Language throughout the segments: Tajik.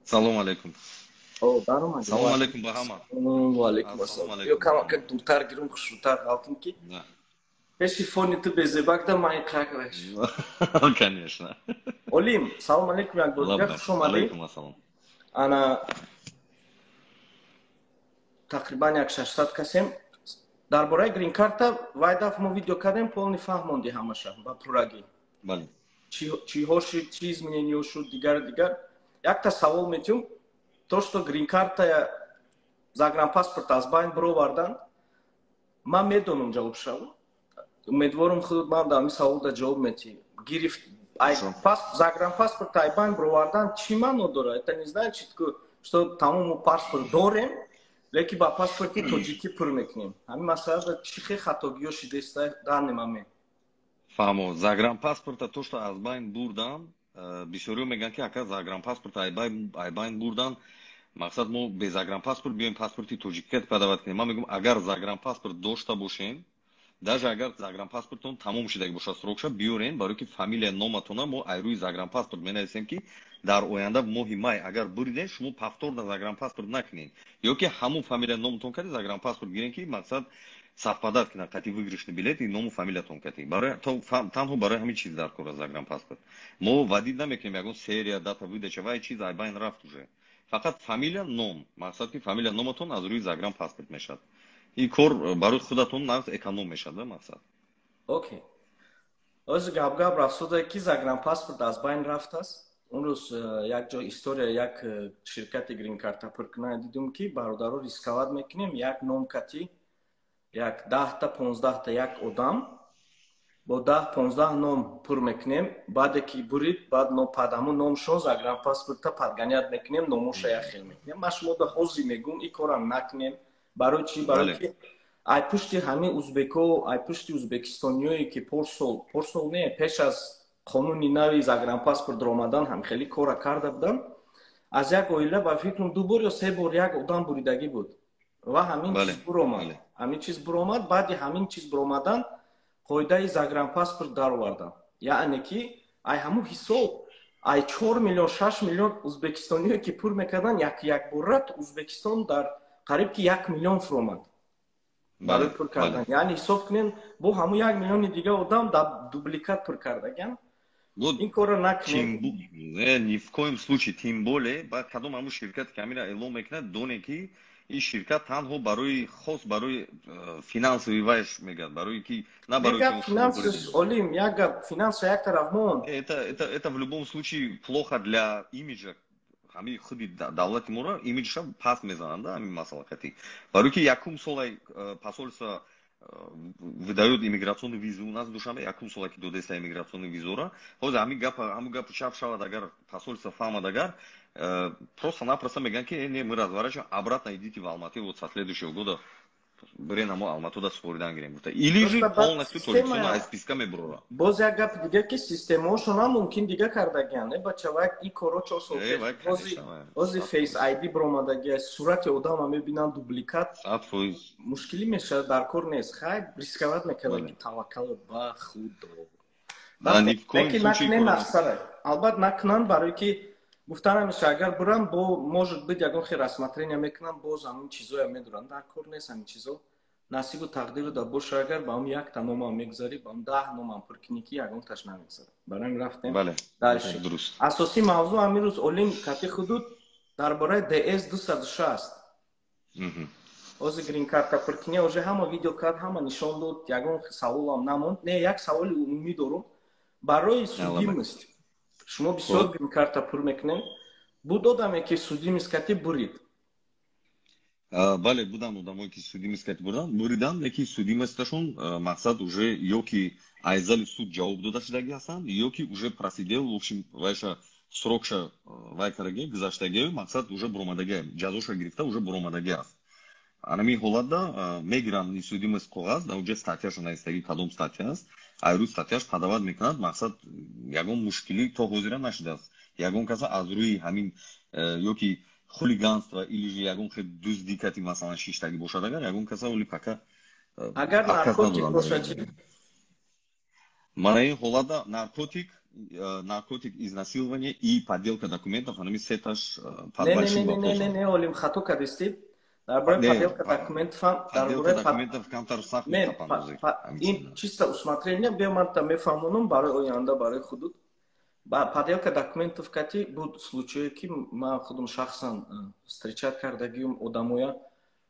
Салому алейкум. О, даромадӣ. Салому алейкум ба ҳама. Ва алейкум ассалом. Ё камакак дуртар гирум, хушрӯтар ғалтум, ки пеши фони ту безебакда ман қак. Конечно. Олим, салом алейкум, як бор дигар хуш омадӣ. Алейкум ассалом. Ана, тақрибан як 600 касем. Дар бораи грин-карта вай дафъ мо видео кардем, полный фаҳмонди ҳамаша ба пуррагӣ. Бале. Чиҳо шуд, чӣ изменение шуд, дигар дигар. Якта савол метиҳум: то что грин-карта, загранпаспорт аз байн бировардан, ман медонам ҷавобшав, умедворам, худ ман дар ҳамин саволда ҷавоб метиҳӣ. Гирифт загранпаспорт ай байн бировардан чӣ маъно дорад? Это не значит, что тамому паспорт дорем, лекин ба паспорти тоҷикӣ пур мекунем. Ҳамин масъалада чӣ хел хатогиҳо шудеста данный момент? Фаҳмо, загранпаспорта то что аз байн бурдан, бисёриҳо мегӯянд, ки ака, загранпаспорта ай байн бурдан, мақсад, мо бе загранпаспорт биёем, паспорти тоҷикӣ подавать кунем. Ман мегӯям, агар загранпаспорт дошта бошем, даже агар загранпаспортон тамом шудаги бошад срок ша, биёрен, барои ки фамилия, номатона мо ай рӯи загранпаспорт менависем, ки дар оянда моҳи май агар буриден, шумо повторно загранпаспорт накунед ё ки ҳамун фамилия, номатон кади загранпаспорт гирен, ки мақсад, совпадать кунад қати выигрышный билет и ному фамилиятон кати. Танҳо барои ҳамин чиз дар кор аст загранпаспорт. Мо вводить намекунем ягон серия, дата выдача, вай чиз ай байн рафт уже. Фақат фамилия, ном, мақсад, ки фамилия, номатон аз рӯи загранпаспорт мешавад. Ин кор барои худатон нағз эконом мешавад, да, мақсад. Окей, ҳозир гап-гап рафтода, ки загранпаспорт аз байн рафтааст. Он рӯз як ҷо история, як ширкати грин-карта пуркунанда дидум, ки бародаро, рисковать мекунем, як ном кати як 10-та, 15-та, як одам бо 10-15 ном пур мекунем, баъде ки бурид, баъд падаму номшон загранпаспорта подгонять мекунем, номоша як хел мекунем. Ман шумо да ҳозир мегӯм, ин корам накунем. Барои чӣ? Барои ки ай пушти ҳамин узбеко, ай пушти узбекистониёе, ки порсол, порсол не, пеш аз қонуни нави загранпаспорт даромадан ҳам хеле кора карда буданд. Аз як оила, ба фикрам, ду бор ё се бор як одам буридагӣ буд ва ҳамин чиз буромад. Ҳамин чиз буромад. Баъди ҳамин чиз буромадан қоидаи загранпаспорт дароварданд, яъне ки ай ҳамун ҳисоб ай 4 миллион, 6 миллион узбекистониё, ки пур мекарданд, як якбора Узбекистон дар қариб ки 1 миллион фуромад барои пур кардан. Яъне ҳисоб кунем, бо ҳамун 1 миллиони дига одам дар дубликат пур кардаган. Ин корро накунем. Ни в коем случае. Тем более баъд кадом ҳамун ширкате ки ҳамира эълон мекунад, доне, ки ин ширкат танҳо барои хос, барои финансовый вайш мегӯяд, барои ки на барои Олим, як гап, финанса як тараф мон. Это в любом случае плохо для имиджа ҳамин худи давлати моро, имиджша паст мезананд, да, ҳамин масъала кати. Барои ки якум солай посольство выдает иммиграционную визу у нас в Душанбе, якум сола ки додеста иммиграционную визура, ҳозир ҳамин гап, ҳамун гапу чап шавад, агар посольство фаҳмад, агар просто-напросто мегӯянд, ки не, мы разворачиваем обратно, идите в Алматы, вот со следующего года бирен, ҳамо Алматода супоридан гирем, гуфта, или же полностью Тоҷикистон аз списка мебурора. Боз як гапи дига, ки системаошон мумкин дига кардагиан. Э, бачавак, ин коро 4 сол ҳози Face ID биромадагия, сурати одама мебинанд, дубликат мушкилӣ мешавад, дар кор нест. Хай, рисковать мекарда, ки таваккал ба Худо, лекин накунем нафсара, албат накунанд, барое ки гуфта намеша, агар бурам, бо может быть ягон хел рассмотрения мекунам, боз ҳамин чизоя медоранд. Дар кор нест ҳамин чизо. Насибу тақдиру да боша, агар ба ҳам якта номам мегузарӣ, ба ҳам 10 номам пур кунӣ, ки ягонташ намегузарад. Барои ҳамин рафтем дальше. Асосии мавзӯъ ҳамин рӯз, Олим, кати худуд дар бораи ДС 260. Ҳозир грин-карта пуркунӣ уже ҳама видео кард, ҳама нишон дод, ягон саволам намонд. Не, як саволи умумӣ дорум барои судимость. Шумо бисёр грин-карта пур мекунем. Буд одаме, ки судимость кати бурид? Бале, буданд одамое, ки судимость кати буридан, лекин судимость ашон, мақсад, уже ё ки аз зали суд ҷавоб дода шудагӣ ҳастанд, ё ки уже просидел, в общем, вайша срок ша вай кардаги, гузаштаги, мақсад, уже буромадаги, ҷазоша гирифта, уже буромадаги аст. Анами ҳолатда мегиранд несудимость коғаз, дар уҷа статья ша навистагӣ, кадом статья аст, айрӯз статья ш подавать мекунад. Мақсад, ягон мушкилӣ то ҳозира нашудааст. Ягон каса аз рӯи ҳамин ё ки хулиганство или же ягон хел дуздӣ кати, масалан, шиштагӣ бошад, агар ягон каса оли пока Агар наркотик бошад чӣ? Мана ин ҳолатда наркотик наркотик, изнасилование и подделка документов, анами сеташ под большим вопросом. Не, не, не, Олим, хато кардистӣ. Дар бораи подделка документов, дар бораи документов камтар сахт. Ин чисто усмотрение, биё, ман та мефаҳмонам барои оянда, барои худут. Ба подделка документов кати буд случае, ки ман худум шахсан встречать кардагиум одамоя,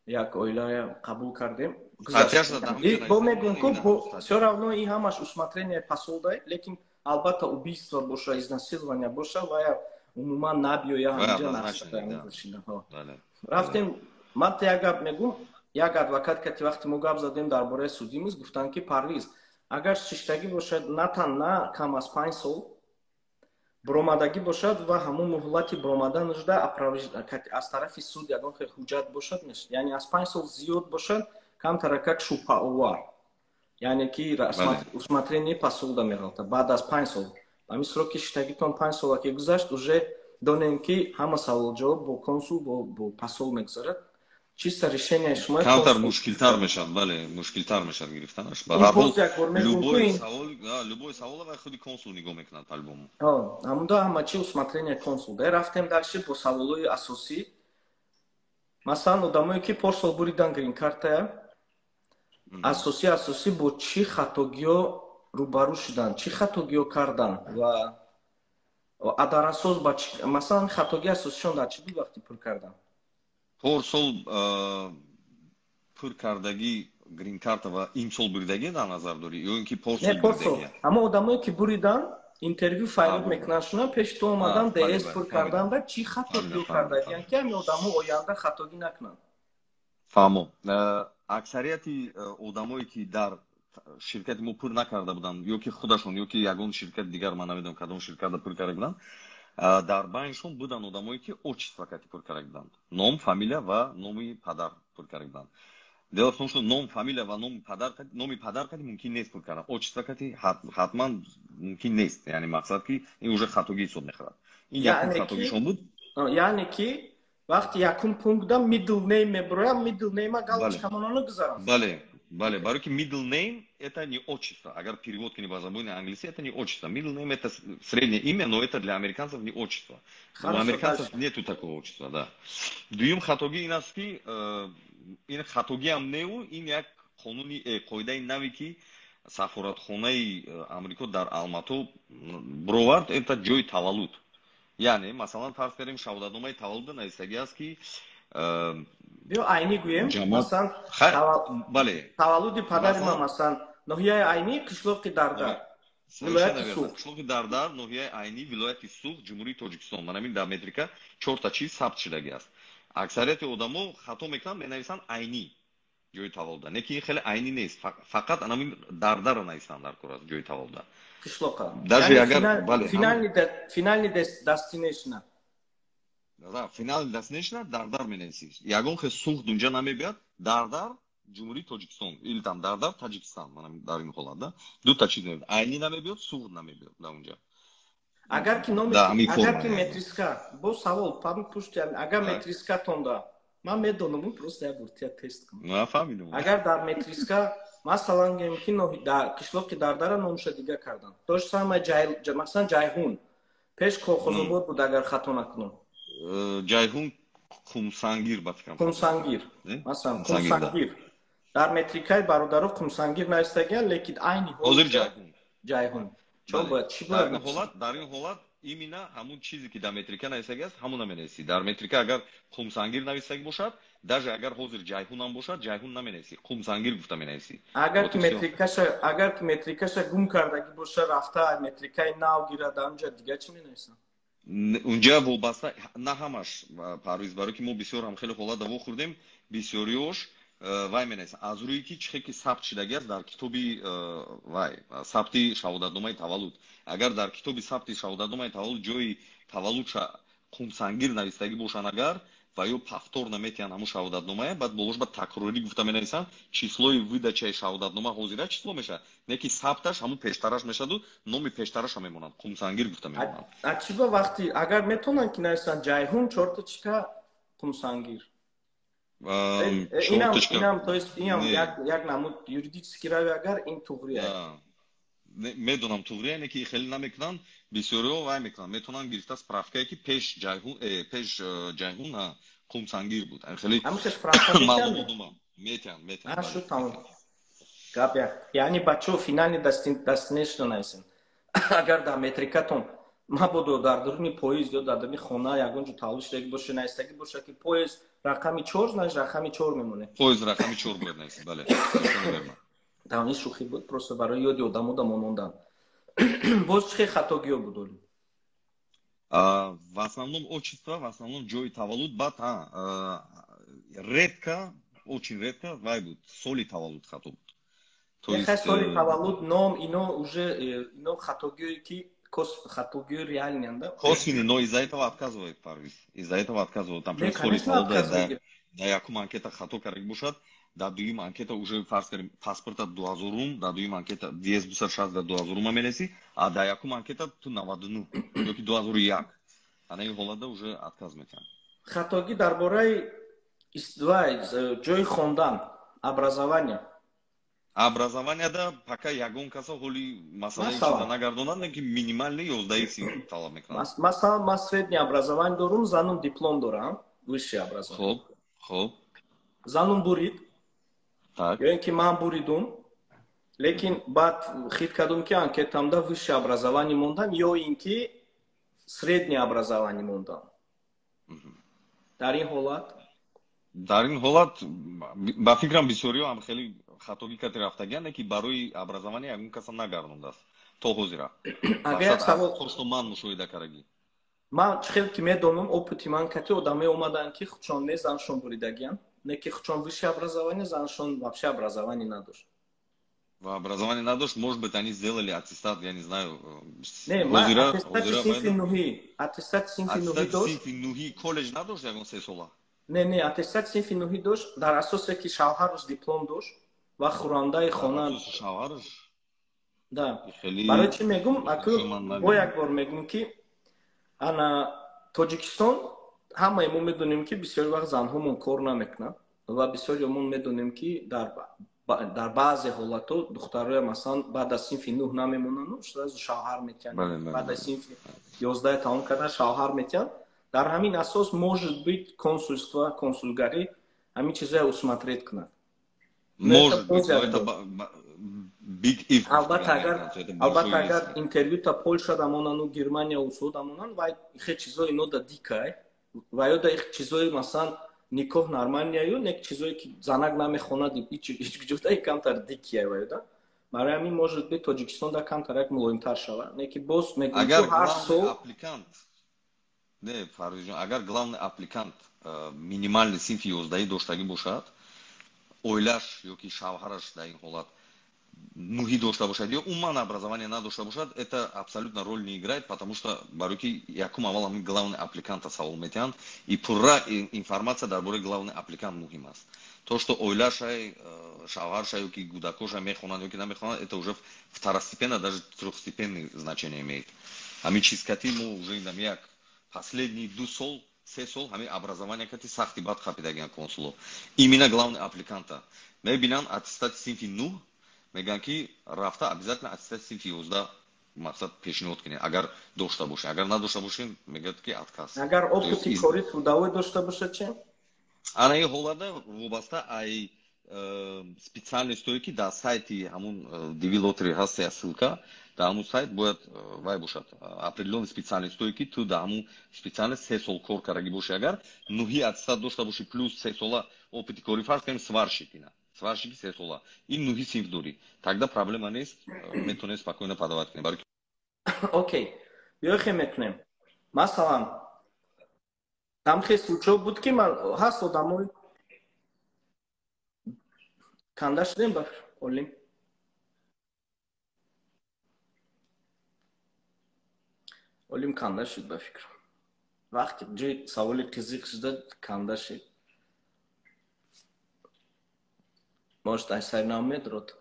як оилая қабул кардем. Бо мегӯям, ку всё равно и ҳамаш усмотрение посолдай, лекин албатта убийство боша, изнасилование боша, вая умуман набиёя ҳаминҷа. Рафтем. Ман та як гап мегӯм: як адвокат кати вақте мо гап задем дар бораи судимость, гуфтанд, ки Парвиз, агар шиштагӣ бошад, на на кам аз 5 сол буромадагӣ бошад ва ҳамун муҳлати буромаданашда аз тарафи суд ягон хел ҳуҷҷат бошад, яъне аз 5 сол зиёд бошад, камтаракак шубҳаовар, яъне ки усмотрение посолда меғалта. Баъд аз 5 сол, ҳамин сроки шиштагитон 5 сола ки гузашт, уже донем, ки ҳама саволҷавоб бо консул, бо посол мегузарад, чисто решение шумо. Камтар мушкилтар мешавад, бале, мушкилтар мешавад гирифтанаш. Ба ҳар ҳол, любой савол, любой савола вай худи консул нигоҳ мекунад по-любому. Ҳамунда ҳама чи усмотрение консул. Да, рафтем дальше бо саволҳои асосӣ. Масалан, одамое, ки порсол буридан грин-картая, асосӣ бо чӣ хатогиҳо рӯбарӯ шуданд, чӣ хатогиҳо карданд ва дар асос ба масалан, хатогии асосишон дар чӣ буд вақти пур кардан? Порсол пур кардагӣ грин-карта ва имсол буридагӣ дар назар дорӣ ё ин ки порсол? Порсол. Ҳама одамое, ки буридан, интервю файрод мекунанд шуна, пеши ту омадан, ДС пур карданда чӣ хатогиҳо кардагиянд, ки ҳамин одамо оянда хатогӣ накунанд? Фаҳмо. Аксарияти одамое, ки дар ширкати мо пур накарда буданд, ё ки худашон, ё ки ягон ширкати дигар, ман намедонам кадом ширкатда пур карда буданд, дар байншон буданд одамое, ки отчество кати пур карда буданд, ном, фамилия ва номи падар пур карда буданд. Дело в том, что ном, фамилия ва номи падар, номи падар кати мумкин нест пур кардан, отчество кати ҳатман мумкин нест. Яъне мақсад, ки ин уже хатогӣ ҳисоб мехӯрад. Ин якум хатогишон буд. Яъне ки вақти якум пунктда middle name мебуроям, middle name галочкамононо гузарам? Бале, барои ки middle name это не отчество. Агар перевод кунӣ ба забони англисӣ, это не отчество. Middle name это среднее имя, но это для американцев не отчество. У американцев нету такого отчества, да. Дуюм хатогӣ ин аст, ки ин хатогиам неу, ин як қонуни, қоидаи наве, ки сафоратхонаи Амрико дар Алмато бировард, это ҷои таваллуд. Яъне, масалан, фарз кардем, шаҳодатномаи таваллуда нависагӣ аст, ки Биё, Айнӣ гӯем, масалан. Бале. Таваллуди падари ман, масалан, ноҳияи Айнӣ, қишлоқи Дардар, вилояти Суғд. Қишлоқи Дардар, ноҳияи Айнӣ, вилояти Суғд, Ҷумҳурии Тоҷикистон. Ман ҳамин дар метрика чорта чиз сабт шудагӣ аст. Аксарияти одамо хато мекунанд, менависанд Айнӣ ҷои таваллуда, не ки ин хеле Айнӣ нест, фақат анамин Дардарро нависанд дар кор аст ҷои таваллуда. Қишлоқа. Даже агар, бале. Финални destination. Финални destination Дардар менависӣ, ягон хел Суғд унҷа намебиёд. Дардар, Ҷумҳурии Тоҷикистон, или там Дардар, Таҷикистон. Дар ин ҳолат да дута чиз мебиёд: Айнӣ намебиёд, Суғд намебиёд дар унҷа. Агар ки номи, агар ки метриска, бо савол пушти, агар метрискатонда, ман медонам, просто як бор тия тест кунам. Фаҳмидам. Агар дар метриска, масалан, гӯем, ки дар қишлоқи Дардара номша дига кардан, то же самое, масалан, Ҷайҳун пеш Колхозобод буд, агар хато накунам. Ҷайҳун, Қумсангир, ба фикрам. Қумсангир, масалан, Қумсангир. Дар метрикаи бародаро Қумсангир навистагиан, лекин айни ҳозир Ҷайҳун. Ҷайҳун. Чо бояд, чӣ бояд? Дар ин ҳолат именно ҳамун чизе, ки дар метрика нависагӣ аст, ҳамуна менависӣ. Дар метрика агар Қумсангир нависагӣ бошад, даже агар ҳозир Ҷайҳунам бошад, Ҷайҳун наменависӣ, Қумсангир гуфта менависӣ. Агар ки метрикаша гум кардагӣ боша, рафта метрикаи нав гирад, анҷа дига чӣ менависам? Унҷа вобаста на ҳамаш, Парвиз, барое ки мо бисёр ҳам хеле ҳолат даво хӯрдем, бисёриёш вай менависанд аз рӯе ки чихе ки сабт шудагӣ аст дар китоби вай сабти шаҳодатномаи таваллуд. Агар дар китоби сабти шаҳодатномаи таваллуд ҷои таваллудша Қумсангир навистагӣ бошанд, агар ва ё повтор наметиҳанд ҳамун шаҳодатномая, баъд болош ба такрорӣ гуфта менависанд. Числои выдачаи шаҳодатнома ҳозира число мешавад, не ки сабташ ҳамун пештараш мешаваду номи пештараша мемонанд, Қумсангир гуфта мемонанд. Чӣ ба вақти агар метавонанд, ки нависанд Ҷайҳун чорта чика Қумсангир? Инам, то есть, инам як намуд юридически рави, агар ин туғри. Медонам туғри, яъне ки хеле намекунанд, бисёриҳо вай мекунанд, метавонанд гирифта справкае ки пеш Ҷайҳун, пеш Ҷайҳун Қумсангир буд. Хеле маълумот метиҳанд, метиҳанд. Шуд, тамом. Гап як. Яъне бачаҳо финални destination наисен. Агар дар метрикатон мабодо дар дуруни поезд ё дар дуруни хона ягон ҷо тавлид шудагӣ боша, наистагӣ боша, ки поезд рақами 4, значит рақами 4 мемонад. Поезд рақами 4 бояд наисед, бале. Давни шӯхӣ буд, просто барои ёди одамо да монондан. Боз чӣ хел хатогиҳо буд, Олим? В основном отчество, в основном ҷои таваллуд, баъд редко, очень редко вай буд, соли таваллуд хато буд. То соли таваллуд, ном, ино уже ино хатогиҳое ки хатогиҳои реальный анда. Косвенный, но из-за этого отказывает, Парвиз. Из-за этого отказывают. Там соли таваллуд да якум анкета хато карда бошад, дар дуюм анкета уже, фарз кардем, паспорта 2000-ум, дар дуюм анкета DS 260 дар 2000-ума менесӣ, а дар якум анкета ту 99 ёки 2001. Ана ин ҳолатда уже отказ метиҳанд. Хатогӣ дар бораи вай ҷои хондан, образование. Образованияда пока ягон каса ҳоли масъалаи чиза нагардонанд, ки минимальный 11 синф талаб мекунанд. Масалан, ман среднее образование дорум, занум диплом дорам, высшее образование. Хуб, хуб. Занум бурид. Так. Ё ин ки ман буридум, лекин баъд хит кардум, ки анкетамда высшее образование мондам ё ин ки среднее образование мондам. Дар ин ҳолат? Дар ин ҳолат, ба фикрам, бисёриҳо ҳам хеле хатогӣ карди рафтагианд, ки барои образование ягон каса нагардондааст то ҳозира. Агар савол Хошто ман мушоҳида кардагӣ. Ман чӣ хел ки медонам, опыти ман кати одамое омаданд, ки худшон не, заншон буридагианд, не ки худшон высшее образование, заншон вообще образование надошт. В образовании надошт, может быть, они сделали аттестат, я не знаю. Не, ман аттестати синфи нуҳӣ, аттестати синфи нуҳӣ дошт. Синфи нуҳӣ, коллеҷ надошт ягон 3 сола? Не, аттестати синфи нуҳӣ дошт, дар асосе ки шавҳараш диплом дошт ва хӯрандаи хона. Шавҳараш? Да. Барои чӣ мегум? Аку бо як бор мегум, ки ана Тоҷикистон ҳамаи мо медонем, ки бисёри вақт занҳомон кор намекунанд, ва бисёри мо медонем, ки дар баъзе ҳолатҳо духтароя, масалан, баъд аз синфи нӯҳ намемонанд, сразу шавҳар метиҳанд, баъд аз синфи 11 тамом кардан шавҳар метиҳанд. Дар ҳамин асос, может быть, консульство, консулгарӣ ҳамин чизое усмотреть кунад. Может быть, но это big if. Албатта, агар интервюта Польша дамонану Германия усо дамонанд, вай хе чизои ино да дикай, ва ё да их чизои, масалан, никоҳ нормальныяю, не чизое ки занак намехонад ҳеҷ ҷода, камтар дикия ва ё да. Барои ҳамин, может быть, Тоҷикистон да камтар як мулоимтар шавад, не ки боз мегӯям Агар ҳар сол аппликант, не, Фарризҷон, агар главный аппликант минимальный синфи 11-ӣ доштагӣ бошад, оилаш ёки шавҳараш дар ин ҳолат нуҳӣ дошта бошад ё умуман образование надошта бошад, это абсолютно роль не играет, потому что барои ки якум аввал ҳамин главный аппликанта савол метиҳанд и пурра информация дар бораи главный аппликант муҳим аст. То, что оилашай, шавҳарша ёки кӯдакоша мехонанд ёки намехонанд, это уже второстепенно, даже трехстепенный значение имеет. Ҳамин чиз кати мо уже инам як последний 2 сол, 3 сол ҳамин образование кати сахти бад хапидагиан консуло. Именно главный аппликанта мебинанд, аттестати синфи 9, мегӯянд, ки рафта обязательно аттестати синфи 11 мақсад пешниҳод кунед, агар дошта бошед. Агар надошта бошед, мегӯяд, ки отказ. Агар опыти кори трудовой дошта бошад чи? Ана ин ҳолата вобаста ай специальностое, ки дар сайти ҳамун DV Lottery ҳаст, я ссылка, дар ҳамун сайт бояд вай бошад, определённый специальностое, ки ту дар ҳамун специальность 3 сол кор кардагӣ бошӣ, агар нуҳи аттестат дошта бошӣ плюс 3 сола опыти кори, фарз кунем, сварщик, ина сварщики 3 сола, ин нуҳи синф дорӣ, тогда проблема нест, метавонед спокойно подавать кунед. Барои Окей, биёй хе мекунем. Масалан, ҳамхе случаё буд, ки ман ҳаст одамои канда шудем ба Олим. Олим канда шуд, ба фикрам, вақти ҷои саволи қизиқ шуда канда шуд. Может, ай сари нав медурод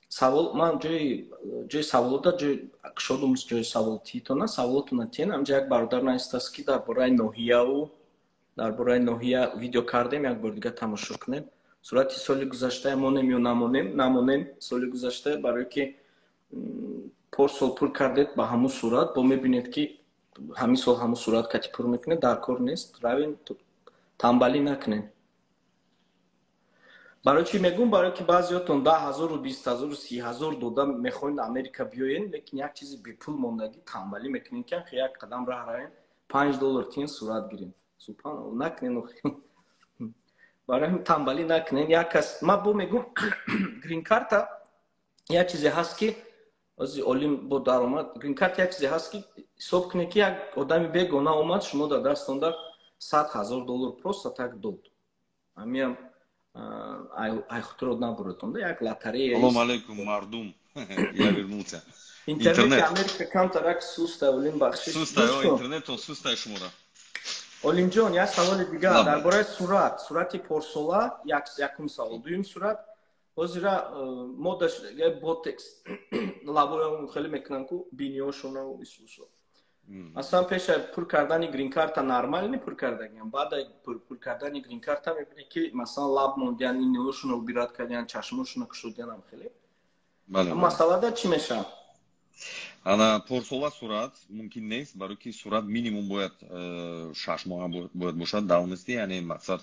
савол. Ман ҷои саволода ҷои кушодум, ҷои савол тиитона, саволотона тиен. Ҳамҷа як бародар наистааст, ки дар бораи ноҳияу дар бораи ноҳия видео кардем, як бор дига тамошо кунед. Сурати соли гузашта монем ё намонем? Намонем соли гузашта, барое ки порсол пур кардед ба ҳамун сурат, бо мебинед, ки ҳамин сол ҳамун сурат кати пур мекунед, дар кор нест. Равен, тамбалӣ накунед. Барои чӣ мегӯм? Барое ки баъзеҳотон 10 0-у 20 0-у 30 000 дода мехоҳед Америка биёен, лекин як чизи бепул мондагӣ, тамбалӣ мекунед, ки як қадам раҳ равем, 5 доллар тиен, сурат гирем. Субҳаналло, накунен. Барои ҳамин тамбалӣ накунен. Як кас ма бо мегӯм, гринкарта як чизе ҳаст, ки ози Олим бо даромад. Гринкарта як чизе ҳаст, ки ҳисоб кунед, ки як одами бегона омад, шумо дар дастонда 100 000 доллар просто так дод. Ҳамиам ай худро набуротонда, як лотерея. Салом алейкум, мардум, я вернулся. Интернети Америка камтарак суста, Олим, бахшиш. Суста, интернетон суста шумора. Олимҷон, як саволи дигар дар бораи сурат, сурати порсола якум савол. Дуюм, сурат ҳозира э, мода ботекс, лабоям хеле мекунанд ку, биниёшона исусо. Аслан пеша пур кардани гринкарта нормально пур кардагиам, баъда пур кардани гринкарта мебинӣ, ки масалан лаб мондиян, иниёшона убирать кардиян, чашмошона кушодиянам хеле. Масъалада чӣ мешавад? Ана, порсола сурат мумкин нест, барои ки сурат минимум бояд 6 моҳа бояд бошад давности. Яъне мақсад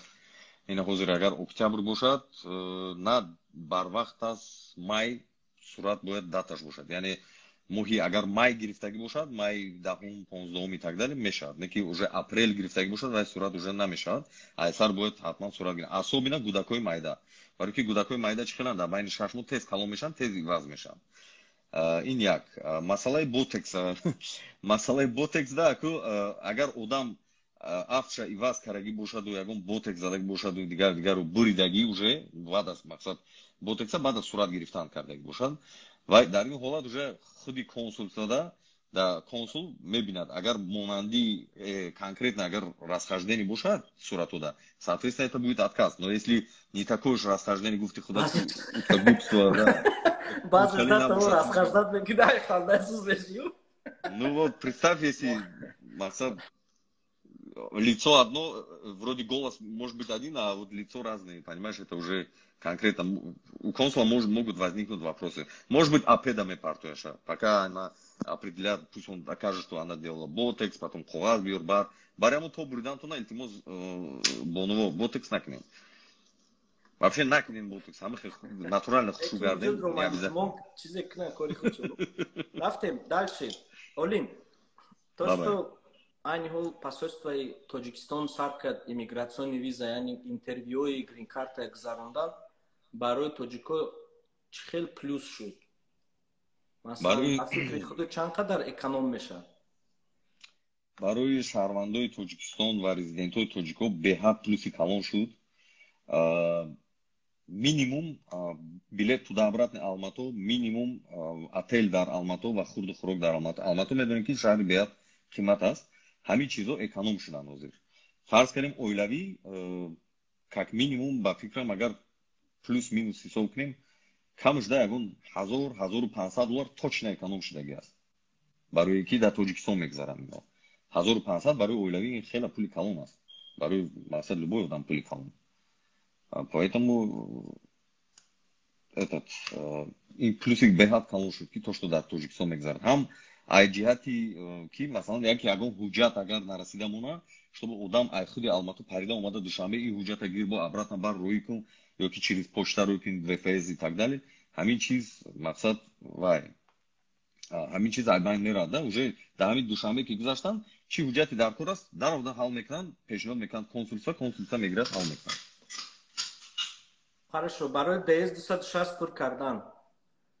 ина, ҳозир агар октябр бошад, на барвақт аз май сурат бояд даташ бошад. Яъне моҳи агар май гирифтагӣ бошад, май 10-ум, 15-ум и так далее мешавад. Не ки уже апрел гирифтагӣ бошад, вай сурат уже намешавад. Айсар бояд ҳатман сурат гирад, особенно кӯдакҳои майда, барои ки кӯдакҳои майда чӣ хеланд, дар байни 6 моҳ тез калон мешаванд, тез иваз мешаванд. Ин як масъалаи ботекс. Масъалаи ботекс да ку, агар одам афтша иваз кардагӣ бошаду ягон ботекс задагӣ бошаду дигар дигару буридагӣ, уже баъд аз мақсад ботекса баъд аз сурат гирифтан кардагӣ бошад, ва дар ин ҳолат уже худи консулсада да консул мебинад. Агар монанди конкретно агар расхождение бошад суратода, соответственно, это будет отказ. Но если не такое уж расхождение, гуфти худа глупство, да. Баъзе расхождать мекунад, ханда суз мешию. Ну вот представь, если мақсад лицо одно, вроде голос может быть один, а вот лицо разные, понимаешь, это уже конкретно у консула могут возникнуть вопросы. Может быть, апеда мепартояша, пока она определяет, пусть он докажет, что она делала ботекс, потом коғаз биёр, бар. Бараму то буридан тона, илтимос, бонуво, ботекс накунем. Вообще накунем ботекс, ҳама натурально хушу гардем. Чизе кна кори худшо. Рафтем дальше. Олим, то, что айни ҳол посольствои Тоҷикистон сар кард иммиграционный виза, яъне интервюи гринкарта гузарондан, барои тоҷико чӣ хел плюс шуд? Масалан, фикри худ, чанд қадар эконом мешавад? Барои шаҳрвандои Тоҷикистон ва резидентҳои тоҷико беҳад плюси калон шуд. Минимум билет туда обратно Алмато, минимум отель дар Алмато ва хурду хӯрок дар Алмато. Алмато медонем, ки шаҳри беҳад қимат аст. Ҳамин чизо эконом шуданд. Ҳозир фарз кардем, оилавӣ как минимум, ба фикрам, агар плюс минус ҳисоб кунем, кам шуда ягон 1000, 1500 доллар точно эконом шудагӣ аст, барои ки дар Тоҷикистон мегузаранд ино. 1500 барои оилавӣ хеле пули калон аст, барои мақсад любой одам пули калон. Поэтому этот ин плюси беҳад калон шуд, ки то что дар Тоҷикистон мегузарад. Ҳам ай ҷиҳати ки масалан як ягон ҳуҷҷат агар нарасида мона, чтобы одам ай худи Алмато парида омада Душанбе, ин ҳуҷҷата гир, бо обратно бар рӯй кун ё ки через почта рӯй кун, ВФС и так далее. Ҳамин чиз мақсад вай ҳамин чиз ай байн меравад да. Уже дар ҳамин Душанбе ки гузаштанд, чӣ ҳуҷҷате дар кор аст, даровда ҳал мекунанд, пешниҳод мекунанд консулство, консулство мегирад, ҳал мекунанд. Хорошо, барои ДС 260 пур кардан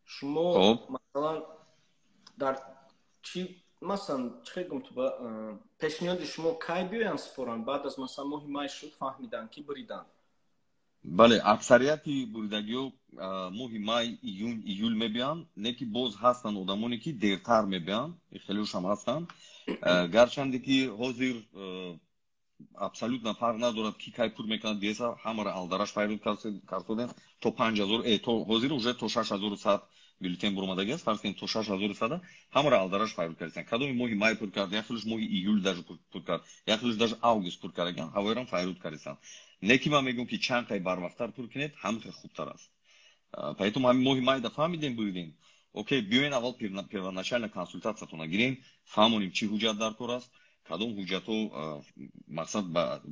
шумо масалан дар чӣ, масалан, чӣ хел гум, пешниҳоди шумо, кай биёянд супоранд? Баъд аз масалан моҳи май шуд, фаҳмиданд, ки буриданд? Бале, аксарияти буридагиҳо моҳи май, июн, июл мебиёнд. Не ки боз ҳастанд одамоне, ки дертар мебиёнд, хелеошам ҳастанд. Гарчанде ки ҳозир абсолютно фарқ надорад, ки кай пур мекунад деса, ҳамаро алдараш файруд кардодем то 5000, то ҳозир уже то 6100 бюллетен буромадагӣ аст. Фарз кунем, то 6100 ҳамаро алдараш файруд кардем. Кадоми моҳи май пур кард, як хелаш моҳи июл даже пур кард, як хелаш даже август пур кардагиан, ҳавоерам файруд кардистанд. Не ки ман мегӯям, ки чанд қай барвақттар пур кунед, ҳам хел хубтар аст. Поэтому ҳамин моҳи майда фаҳмидем, буридем. Окей, биёен, аввал первоначально консультатсиятона гирем, фаҳмонем, чӣ ҳуҷҷат дар кор аст, кадом ҳуҷҷатҳо, мақсад,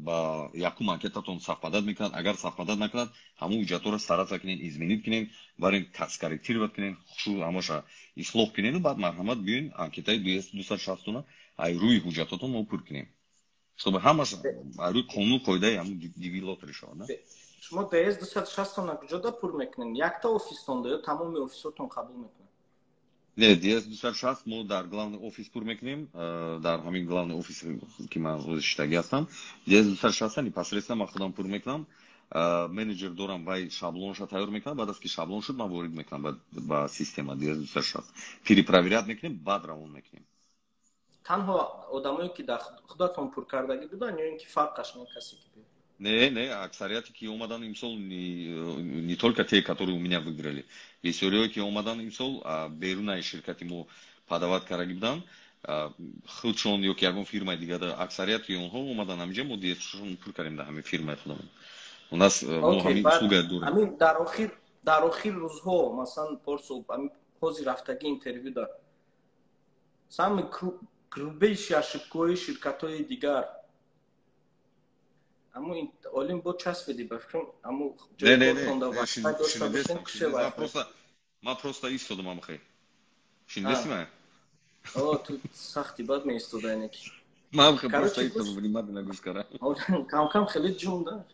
ба якум анкетатон совпадать мекунад. Агар совпадать накунад, ҳамон ҳуҷҷатҳоро стараться кунед, изменить кунед, барен скорректировать кунед, хушу ҳамаша ислоҳ кунеду баъд марҳамат, биёен, анкетаи 260-уна ай рӯи ҳуҷҷатотон мо пур кунем, чтобы ҳамаш ай рӯи қонуну қоидаи ҳамун DV lottery шавад. Шумо DS 260-она куҷода пур мекунед? Якта офистонда ё тамоми офисотон қабул мекунед? Не, DS 260 мо дар главный офис пур мекунем, дар ҳамин главный офис, ки ман ҳозир шиштагӣ ҳастам. DS 260 непосредственно ман худам пур мекунам. Менеҷер дорам, вай шаблонша тайёр мекунам. Баъд аз ки шаблон шуд, ман ворид мекунам ба система DS 260, перепроверять мекунем, баъд равон мекунем. Танҳо одамое, ки дар худатон пур кардагӣ буданд, ё ин ки фарқаш не, касе ки? Не, не, аксарияте, ки омадан имсол, не только те, которые у меня выиграли. Бисёриҳое, ки омадан имсол, берунаи ширкати мо подавать кардаги буданд, худшон ё ки ягон фирмаи дигар, аксарияти онҳо омадан ҳаминҷа, мо DS-шон пур кардем дар ҳамин фирмаи худамон. У нас мо ҳамин услуга дорем. Ҳамин дар охир рӯзҳо, масалан, порсол, ҳозир рафтагӣ интервю дар самый грубейший ошибкаҳои ширкатҳои дигар, аммо олим бо часпиди, ба фикрам, аммо Ман просто истодам амхе. Шинидеси ман? О, ту сахти бад меистода инеки. Ман просто истодам, внимательно гӯш кардам. Кам-кам хеле ҷум да.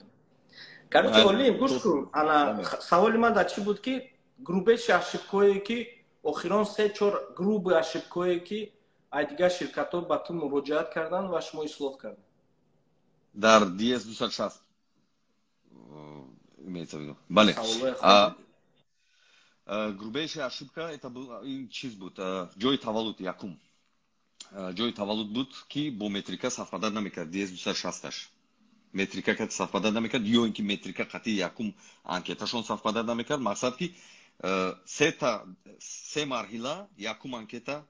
Короче, олим, гӯш кун. Ана саволи ман дар чӣ буд, ки грубейший ошибкое, ки охирон се-чор грубый ошибкое, ки ай дигар ширкатҳо ба ту муроҷиат карданд ва шумо ислоҳ кардед. Дар DS 260 имеется в виду. Бале. Грубейшая ошибка это был ин чиз буд, ҷои таваллуд, якум. Ҷои таваллуд буд, ки бо метрика совпадать намекард DS 260-аш. Метрика кати совпадать намекард, ё ин ки метрика қати якум анкеташон совпадать намекард. Мақсад, ки сета се марҳила: якум анкета,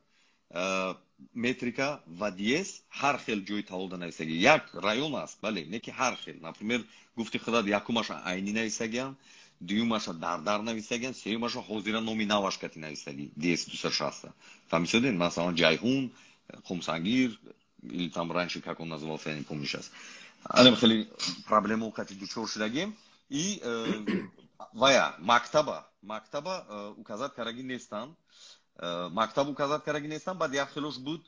метрика ва DS ҳар хел ҷои таваллуда нависагӣ. Як район аст, бале, не ки ҳар хел. Например, гуфти худат, якумаша Айнӣ нависагиам, дуюмаша Дардар нависагиам, сеюмаша ҳозира номи наваш кати нависагӣ DS 260. Фаҳмисодед? Масалан, Ҷайҳун, Қумсангир или там раньше как он назывался, я не помню сейчас. Анам хеле проблему кати дучор шудагем. И вая мактаба указать карагӣ нестанд, мактаб указать карагӣ нестанд. Баъд як хелош буд,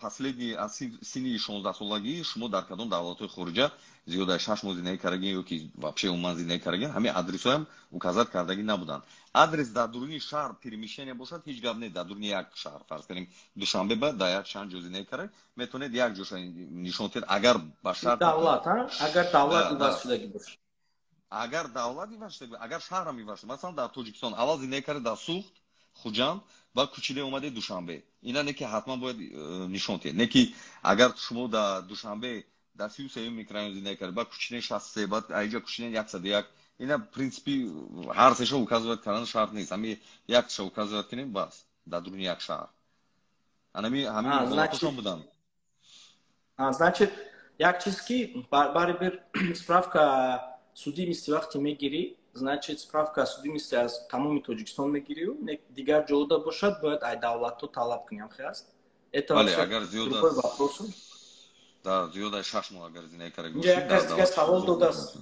последний аз синни 16-солагӣ шумо дар кадом давлатҳои хориҷа зиёда 6 моҳ зиндагӣ кардагӣ ё ки вообще умуман зиндагӣ кардагӣ, ҳамин адресҳоям указать кардагӣ набуданд. Адрес дар дуруни шаҳр перемещение бошад, ҳеҷ гап не. Дар дуруни як шаҳр, фарз кардем, Душанбе, ба дар як чанд ҷо зиндагӣ кард, метавонед як ҷоша нишон диҳед, агар ба шарт Давлат, агар давлат иваз шудагӣ бошад. Агар давлат иваз шудагӣ, агар шаҳрам иваз шуда, масалан, дар Тоҷикистон аввал зиндагӣ кард дар Суғд, Хуҷанд, баъд кӯчида омаде Душанбе, ина не ки ҳатман бояд нишон диҳед. Не ки агар шумо дар Душанбе дар 33-юм микрорайон зиндагӣ кард, баъд кӯчидаи 63, баъд аиҷа кӯчидаи 101, ина, в принципе, ҳар сеша указывать кардан шарт нест. Ҳами якташа указывать кунем, бас, дар дуруни як шаҳр анами ҳамин ҳолатошон буданд. Значит, як чиз, ки барибир справка судимости вақте мегирӣ, значит, справка судимости аз тамоми Тоҷикистон мегирию, дигар ҷода бошад, бояд ай давлатҳо талаб кунӣ, ҳамхел аст? Это агар зиёд вопрос. Да, зиёд аз 6 моҳ агар зиндагӣ карда. Инҷа як кас дигар савол додааст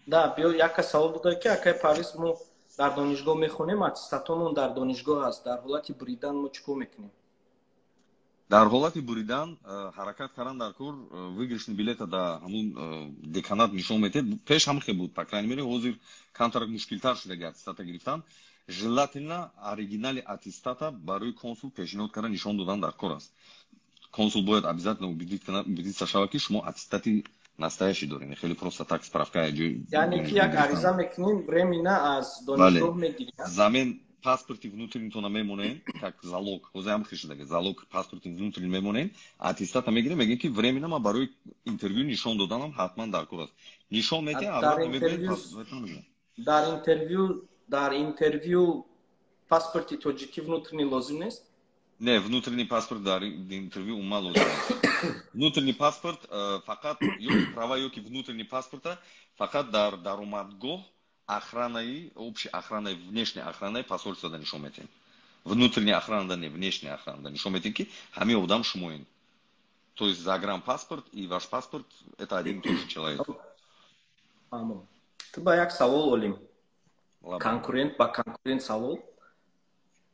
да, биё, як кас савол дода, ки акай Парвиз, мо дар донишгоҳ мехонем, аттестатонмон дар донишгоҳ аст, дар ҳолати буридан мо чӣ кор мекунем? Дар ҳолати буридан ҳаракат кардан дар кор, выигрышный билета дар ҳамун деканат нишон метиҳед. Пеш ҳам хел буд, по крайней мере, ҳозир камтар мушкилтар шудаги аттестата гирифтан. Желательно оригинали аттестата барои консул пешниҳод кардан, нишон додан дар кор аст. Консул бояд обязательно убедиться шавад, ки шумо аттестати настоящий дорем, хеле просто так справка. Яъне ки як ариза мекунем, временно аз донишгоҳ мегирем? Замен паспорти внутреннитона мемонем, как залог. Ҳозир ҳам хел шудаги, залог паспорти внутренний мемонем, аттестата мегирем, мегӯем, ки временно ман барои интервю нишон доданам ҳатман дар кор аст. Нишон медиҳем. Дар интервю паспорти тоҷикӣ внутренний лозим нест? Не, внутренний паспорт дар интервью умуман лозим нест. Внутренний паспорт фақат ёки права, ёки внутренний паспорта фақат дар даромадгоҳ охранаи, общей охранаи, внешней охранаи посольства да нишон метиҳем. Внутренняя охрана да не, внешняя охрана да нишон метиҳем, ки ҳамин одам шумоен. То есть загранпаспорт и ваш паспорт — это один и тот же человек. Ту ба як савол, Олим, конкурент ба конкурент савол: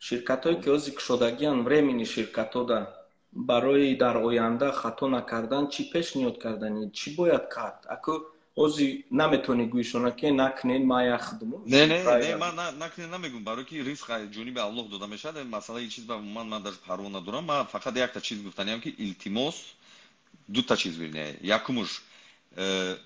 ширкатҳое ки ҳозир кушодагиан, временный ширкатҳода, барои дар оянда хато накардан чӣ пешниҳод кардани, чӣ бояд кард? Аку ҳозир наметавонӣ гӯишона, ки накунед, ман як худмо. Не, не, не, ман накунед намегӯм, барои ки ризқ ҷониби Аллоҳ дода мешавад. Масъалаи чиз ба ман даже парво надорам. Ман фақат якта чиз гуфтаниам, ки илтимос, дута чиз, вернее. Якумуш,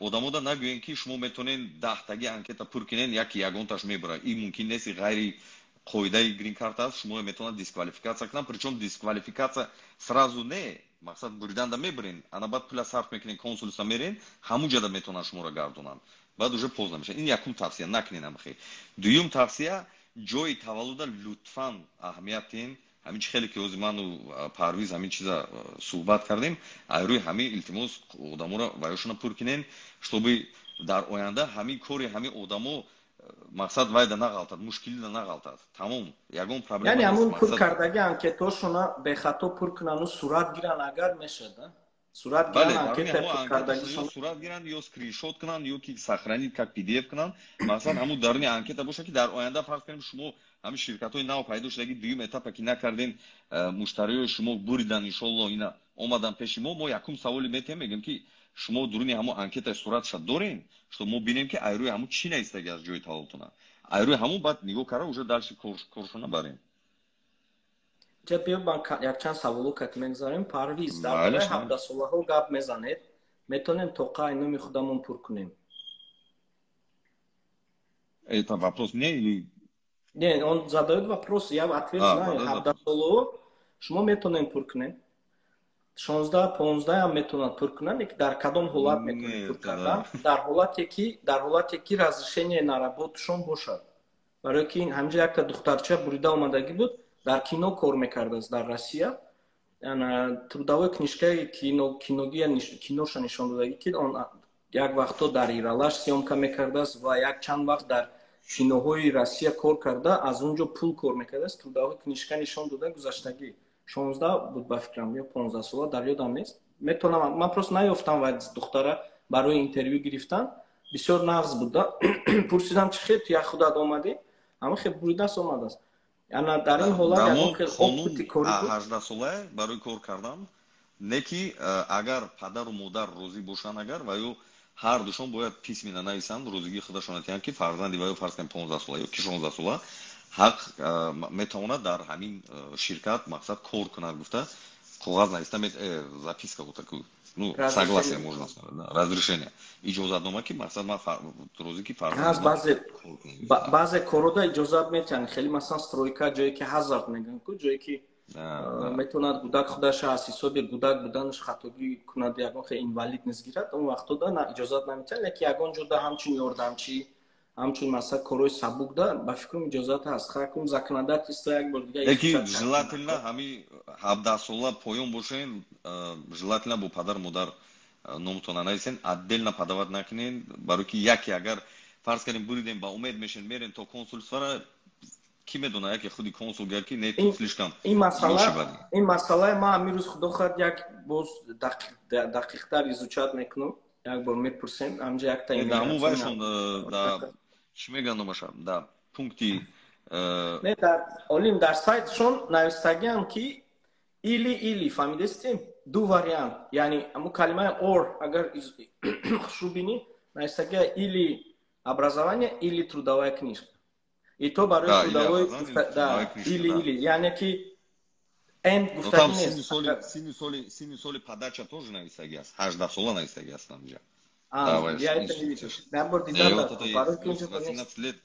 одамода нагӯем, ки шумо метавонед 10-таги анкета пур кунед, яки ягонташ мебурад. Ин мумкин нест, ғайри қоидаи грин-карта аст. Шумо метавонад дисквалификатсия кунанд, причём дисквалификатсия сразу не, мақсад буриданда мебурен, ана баъд пула сарф мекунен, консулство мерен, ҳамун ҷада метавонанд шуморо гардонанд, баъд уже поздно мешавад. Ин якум тавсия: накунен амхе. Дуюм тавсия: ҷои таваллуда лутфан аҳамият диҳен. Ҳамин чи хеле ки ҳозир ману Парвиз ҳамин чиза суҳбат кардем, айрӯи ҳамин, илтимос, одаморо ваёшона пур кунен, чтобы дар оянда ҳамин кори ҳамин одамо, мақсад, вайда нағалтад, мушкилида нағалтад. Тамом, ягон проблема. Яъне ҳамун пур кардаги анкетошона бехато пур кунану сурат гиран, агар мешад, сурат гиран анкета пур кардагишон. Сурат гиранд ё скриншот кунанд, ё ки сохранить как PDF кунанд. Мақсад, ҳамун даруни анкета боша, ки дар оянда, фарз кунем, шумо ҳамин ширкатҳои нав пайдо шудаги, дуюм этапа ки накардем, муштариёи шумо буридан, иншолло, ина омадан пеши мо, мо якум саволе метиҳем, мегӯем, ки шумо дуруни ҳамон анкета суратша дорем, что мо бинем, ки айрӯи ҳамун чӣ наистаги аз ҷои таваллудтона. Айрӯи ҳамун баъд нигоҳ карда, уже дальше коршона барем. Ҷа биё, ман якчанд саволо кат мегзарем. Парвиз: дар бораи 17-солаҳо гап мезанед, метавонем тоқаи номи худамон пур кунем? Это вопрос мне или? Не, он задаёт вопрос, я ответ знаю. 17-солаҳо шумо метавонем пур кунем, 16, 15-ам метавонад пур кунанд. Ки дар кадом ҳолат метавонед пур кардан? Дар ҳолате ки разрешение на работушон бошад, барое ки ҳаминҷа якта духтарча бурида омадагӣ буд, дар кино кор мекардааст дар Россия, трудовой книжкаи киногия, киноша нишон додагӣ, ки он як вақто дар Ералаш съёмка мекардааст ва як чанд вақт дар киноҳои Россия кор карда, аз он ҷо пул кор мекардааст. Трудовой книжка нишон дода гузаштагӣ. 16 буд, ба фикрам, ё 15 сола, дар ёдам нест. Метавонам, ман просто наёфтам ва духтара барои интервю гирифтан бисёр нағз буд. Пурсидам, чи хел ту як худат омадӣ, ама хел буридааст, омадааст. Ана дар ин ҳолат ягон хел опыти корӣ буд. 18-сола барои кор кардан не, ки агар падару модар розӣ бошанд, агар ва ё ҳар душон бояд письменно нависанд, розигии худашон диҳанд, ки фарзанди ва ё, фарз кунем, 15 сола ё ки 16 сола ҳақ метавонад дар ҳамин ширкат, мақсад, кор кунад гуфта, коғаз нависта, записка вот такую, ну, согласие, можно сказать, разрешение, иҷозатнома, ки мақсад, ман розӣ, ки фарзанд. Баъзе баъзе корода иҷозат метиҳанд хеле, масалан, стройка, ҷое ки hazard мегӯянд ку, ҷое ки метавонад гудак худаша аз ҳисоби гудак буданаш хатогӣ кунад, ягон хел инвалидность гирад, он вақтода иҷозат наметиҳанд. Лекин ягон ҷода ҳамчун ёрдамчӣ, ҳамчун, масалан, корҳои сабук да, ба фикрам, иҷозат ҳаст. Хакум законодательство як бор дига. Лекин желательно ҳами 17 сола поён бошен, желательно бо падару модар номтона нависен, отдельно подавать накунен, барои ки яке агар, фарз кардем, буридем, ба умед мешен, мерен то консулствора, ки медона, яке худи консул гӯяд, ки не, ту слишком. Ин масъалаи ман ҳамин рӯз, худо хоҳад, як боз дақиқтар изучать мекунам, як бор мепурсем ҳамҷа якта. Ҳамун вайшон чӣ мегӯянд номаша, да пункти. Не, дар Олим, дар сайтшон навистагиам, ки или, или, фаҳмидестем, ду вариант, яъне ҳамун калимаи or, агар хушу бинӣ, навистагия или образование, или трудовая книжка, и то барои трудовой, да, или, или, яъне ки and гуфтагӣ нест. Синни соли подача тоже навистагӣ аст, 18 сола навистагӣ аст ҳамҷа. Я это не видел. Набор дидам. 18 лет,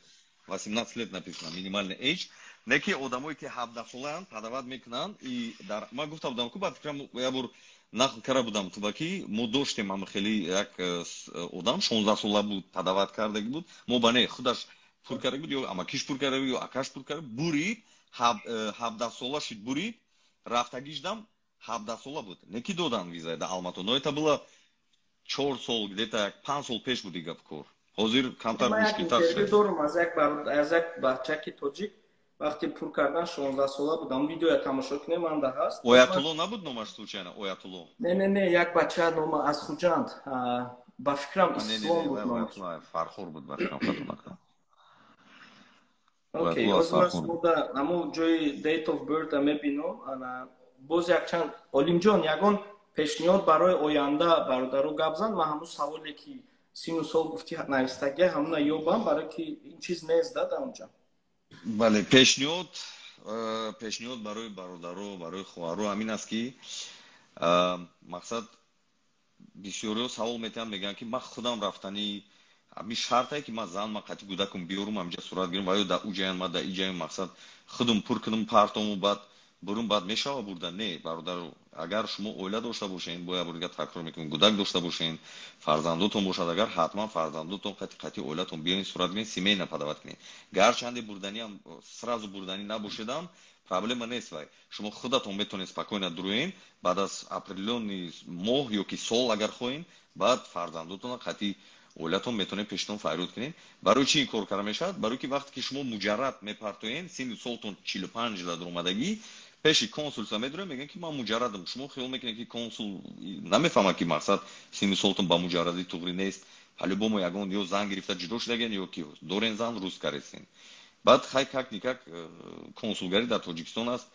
18 лет написано, минимальный age. Не ки одамое ки 17 солаанд, подавать мекунанд. И дар ман гуфта будам ку, ба фикрам, як бор нақл карда будам туба, ки мо доштем ҳама хеле як одам, 16 сола буд, подавать кардаги буд. Мо ба не, худаш пур карда буд, ё амакиш пур карда буд, ё акаш пур карда, бурид, 17 сола шид, бурид. Рафтагишдам 17 сола буд, неки додан виза да Алмато. Но это было 4 сол, где-то 5 сол пеш буд и гап кор. Ҳозир камтар мушкилтар шуд. Дорум аз як бачаки тоҷик, вақте пур кардан 16 сола будам. Видеоя тамошо кунем, манда ҳаст. Оятулло набуд номаш случайно, Оятулло? Не, не, не, як бача нома аз Хуҷанд, ба фикрам, Ислом буд номаш. Фархур буд, ба фикрам, хато накунам. Окей, ҳозир ҳамун ҷои date of birth мебинам. Ана боз якчанд, Олимҷон, ягон пешниҳод барои оянда бародаро гап зан. Ман ҳамун саволе, ки сину сол гуфти, навистагия, ҳамуна ёбам, барое ки ин чиз нест да дар онҷа. Бале, пешниҳод барои бародаро, барои хоҳаро ҳамин аст, ки мақсад, бисёриҳо савол метиҳанд, мегӯянд, ки ман худам рафтанӣ, ҳамин шартае, ки ман зан, ман қати кӯдакам биёрум, ҳаминҷа сурат гирам ва ё да уҷаян, ман да иҷаям, мақсад, худум пур кунам, партому, баъд бурун, баъд мешава бурда? Не, бародар, агар шумо оила дошта бошед, бо як бор дига такрор мекунем, кӯдак дошта бошед, фарзандотон бошад агар, ҳатман фарзандотон қати оилатон биёен, сурат гирен, семейно подавать кунед. Гарчанде бурданиам, сразу бурданӣ набошедам, проблема нест. Вай шумо худатон метавонед спокойно дуроен, баъд аз определённый моҳ ё ки сол, агар хоҳем, баъд фарзандотона қати оилатон метавонед пештон фарёд кунед. Барои чӣ ин кор карда мешавад? Барои ки вақте ки шумо муҷаррад мепартоен, синну солтон 45 дар омадагӣ, пеши консулса медурем, мегӯям, ки ман муҷаррадам. Шумо хиёл мекунед, ки консул намефаҳмад, ки мақсад, синну солтон ба муҷаррадӣ туғрӣ нест. По-любому ягон ё зан гирифта ҷудо шудаген, ё ки дорен зан, рӯз каресен. Баъд хай, как-никак консулгарӣ дар Тоҷикистон аст,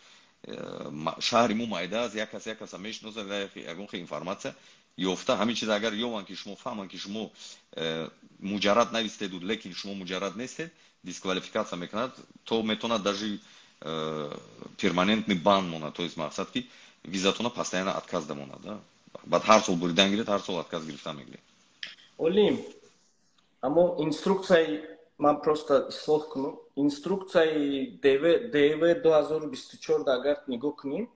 шаҳри мо майда аст, як кас як каса мешиносад, ягон хел информация ёфта, ҳамин чиз агар ёванд, ки шумо фаҳманд, ки шумо муҷаррад навистеду, лекин шумо муҷаррад нестед, дисквалификация мекунад, то метавонад даже перманентный бан монад, то есть мақсад, ки визатона постоянно отказ дамонад. Баъд ҳар сол буридан гиред, ҳар сол отказ гирифта мегиред. Олим, аммо инструксияи ман просто ислоҳ кунам. Инструксияи ДВ 2024 агар нигоҳ кунем,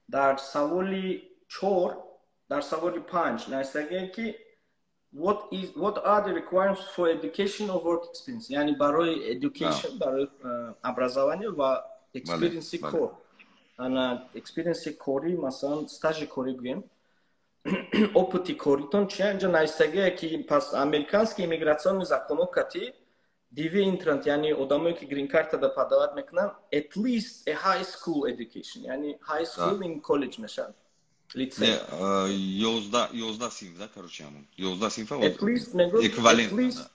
дар саволи чор, дар саволи панҷ навистагие, ки what are the requirements for education or work experience, яъне барои education, барои образование ва experience кор. Ана experience кори, масалан, стажи корӣ гӯем, опыти коритон чи. Инҷа навистагие, ки пас американский иммиграционный законҳо кати DV entrant, яъне одамое, ки грин-картада подавать мекунанд, at least a high school education, яъне high school in college мешавад. Лицей. 11 синф, да, короче, ҳамон 11 синфа. At least мегӯ, at least,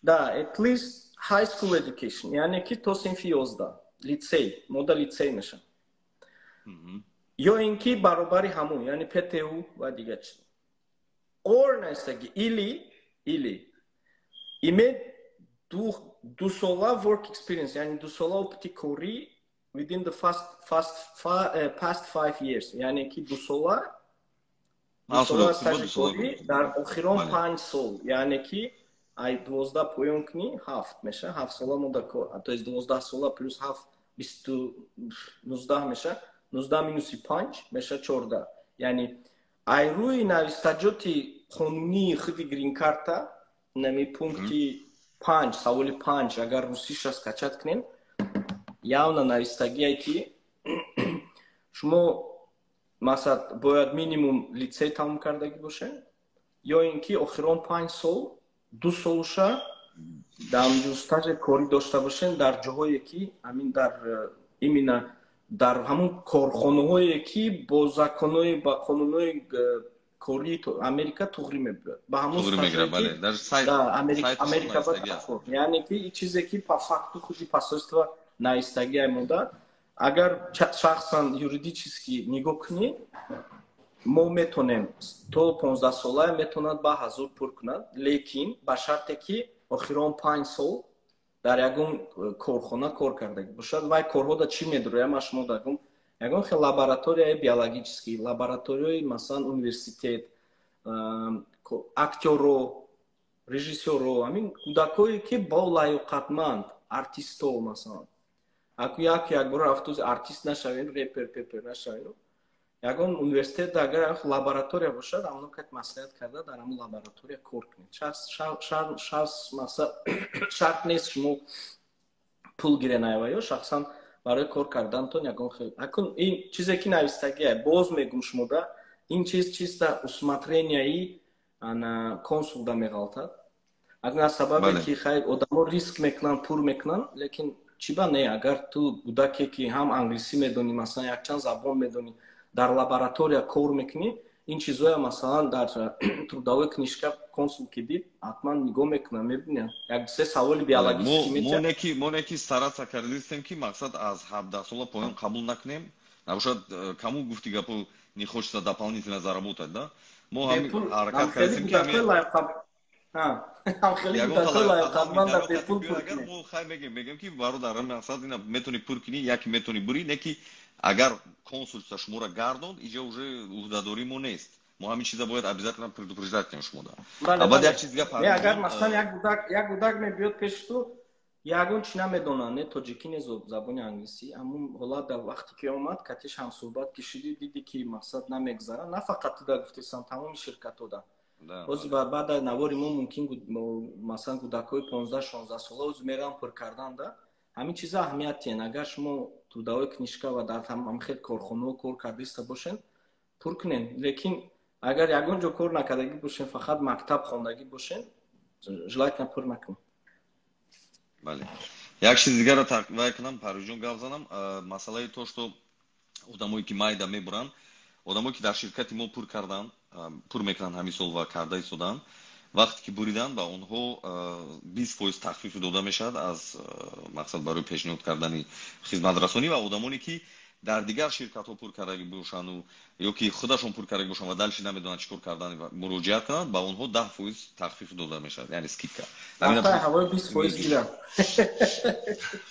да, at least high school education, яъне ки то синфи 11, лицей, мода лицей мешавад, ё ин ки баробари ҳамун, яъне ПТУ ва дигар чиз. Or навистаги, или иметь дусола work experience, яъне дусола опыти корӣ within the past 5 years, яъне ки дусола стажи корӣ дар охирон 5 сол, яъне ки ай 12 поён кунӣ, ҳафт меша, 7 сола мода кор, то есть 12 сола плюс ҳафт, бисту 19 меша, 19 минуси панҷ меша 14. Яъне ай рӯи навистаҷоти қонунии худи грин-карта, нами пункти панҷ, саволи панҷ, агар русиша скачать кунем, явно навистагие, ки шумо, масалан, бояд минимум лицей тамом кардагӣ бошед, ё ин ки охирон 5 сол 2 солша дар стажи корӣ дошта бошед дар ҷоҳое, ки ҳамин дар именно дар ҳамун корхонаҳое, ки бо законҳои, ба қонунҳои кории Америка туғрӣ мебиёд, ба ҳамун Америка. Яъне ки чизе, ки по факту худи посольство наистагиай мода, агар шахсан юридически нигоҳ кунӣ, мо метонем, то 15 сола метавонад ба ҳазур пур кунад, лекин ба шарте, ки охирон 5 сол дар ягон корхона кор кардагӣ бошад. Вай корҳода чӣ медуроям, ма шумо дагум: ягон хел лабораторияи биологический, лабораторияи, масалан, университет, актёро, режиссёро, ҳамин кӯдакое, ки бо лаёқатманд, артисто. Масалан, аку як якбора рафтузи артист нашавем, репер пепер нашавем, ягон университет агар лаборатория бошад, ҳамоно кат маслиҳат карда, дар ҳамон лаборатория кор кунед. Шахс, масалан, шарт нест шумо пул гирен, айва ё шахсан. Барои кор кардантон ягон хел. Акун ин чизе ки навистагия, боз мегум шумода, ин чиз чисто усмотренияи ана консулда меғалтад. Акун аз сабабе ки хай одамо риск мекунанд, пур мекунанд, лекин чӣ ба не, агар ту кӯдаке ки ҳам англисӣ медонӣ, масалан, якчанд забон медонӣ, дар лаборатория кор мекунӣ, ин чизоя, масалан, дар трудовой книжка консул ки дид, ҳатман нигоҳ мекунад, мебинад, як се саволи биологический метиҳад. Мо неки стараться кардистем, ки мақсад аз 17 сола поён қабул накунем. Набошад, кому гуфти гапу, не хочется дополнительно заработать, да. Мо ҳам ҳаракат кардем, ки агар мо хай мегем, ки бародар, мақсад ина метавонӣ пур кунӣ, яке метавонӣ бурӣ, не ки агар консулство шуморо гардонд, иҷа уже уҳдадории мо нест. Мо ҳамин чиза бояд обязательно предупреждать кунем шумода. Баъд як чиз дига. Агар, масалан, як кӯдак мебиёд пеши ту, ягон чи намедонад, не тоҷикӣ, не забони англисӣ, ҳамун ҳолат дар вақте ки омад, катиш ҳамсӯҳбат кишидӣ, дидӣ, ки мақсад намегзара, на фақат ту да гуфтесам, тамоми ширкатҳо. Ҳозир баъд аз навори мо мумкин, масалан, кӯдакҳои 15-16 сола ҳозир мераванд пур кардан да. Ҳамин чиза аҳамият тиҳен. Агар шумо трудовой книжка ва дар ҳамхел корхонаҳо кор кардаиста бошен, пур кунен. Лекин агар ягон ҷо кор накардагӣ бошен, фақат мактаб хондагӣ бошен, желательно пур накунед. Бале, як чиз дигарро вай кунам, Парвизҷон, гап занам. Масъалаи то что одамое ки майда мебуранд, одамое ки дар ширкати мо пур карданд, пур мекунанд ҳамин сол ва карда истоданд, вақте ки буриданд, ба онҳо 20% тахфиф дода мешавад аз мақсад барои пешниҳод кардани хизматрасонӣ. Ва одамоне ки дар дигар ширкатҳо пур кардагӣ бошанду ё ки худашон пур кардагӣ бошанд ва дальше намедонанд чӣ кор кардан, муроҷиат кунанд, ба онҳо 10% тахфиф дода мешавад, яъне скидка. 20% гирам.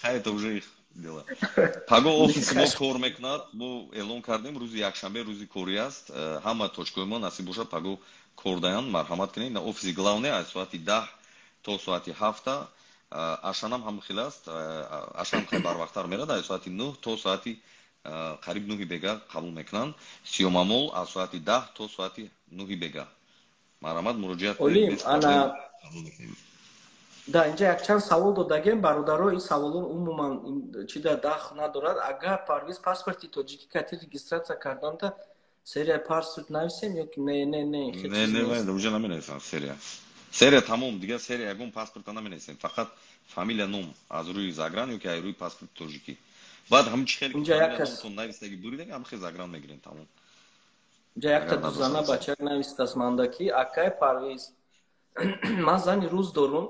Это уже их дела. Паго офиси мо кор мекунад, мо эълон кардем, рӯзи якшанбе рӯзи корӣ аст. Ҳама точкаҳои мо, насиб бошад, паго кор даянд. Марҳамат кунед на офиси главный аз соати 10 то соати 7. Ашанам ҳам хел аст, Ашан хеле барвақттар мерад, аз соати 9 то соати қариб 9-и бега қабул мекунанд. Сиёмамол аз соати 10 то соати 9-и бега. Марҳамат, муроҷиат. Олим, ана да инҷа якчанд савол додагем, бародаро. Ин саволо умуман чи да дахл надорад. Агар Парвиз, паспорти тоҷикӣ кати регистрация карданда серия паспорт нависем ё ки не? Не, не. Не, не, уже наменависам серия. Серия тамом, дигар серия ягон паспорта наменависем, фақат фамилия, ном аз рӯи загран ё ки аз рӯи паспорти тоҷикӣ. Баъд ҳамин чи хеле нависаги бурида, ҳам хел загран мегирем, тамом. Инҷа якта дузана бачак навистааст манда, ки акай Парвиз, ман зани рус дорум,